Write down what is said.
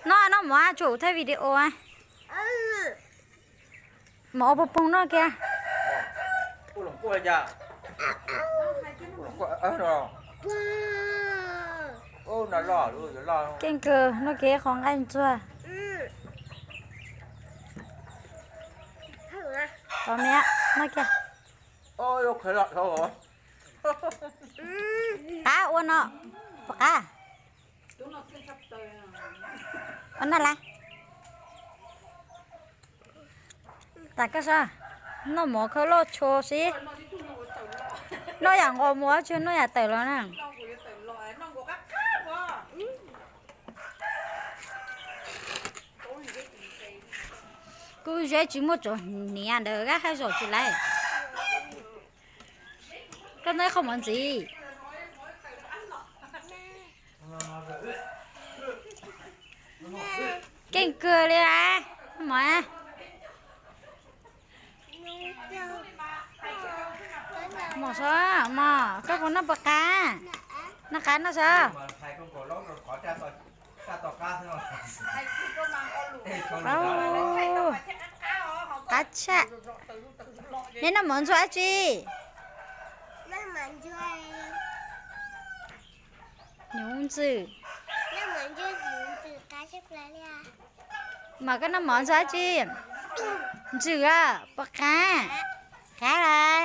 Noj noj mov tsuas thaij video. Mov poo poo noj kiag. Keej kawg, noj kiag qhov nqaij ntsuag. Qhov me, noj kiag. Qab ua no, puas qab? Ua noj las. Tas koj sab, noj mov khawb loj tshua sib. Noj yam nqos muag tsis noj yam tawm los na. Kuv zeb tsis muaj tsoom hniav ntawd, kab haj zaum tsis laiv. Koj noj qhov mov ntxiv. Keej kawg li a, mov. Mos, mos koj puas noj puas qab? Noj qab noj sab. Qab tshaj. Neb noj mov ntxuag dab tsi? Nuv ntxwm. Mas koj noj mov ntxuag dab tsi? Ntxwm a, puas qab? Qab las.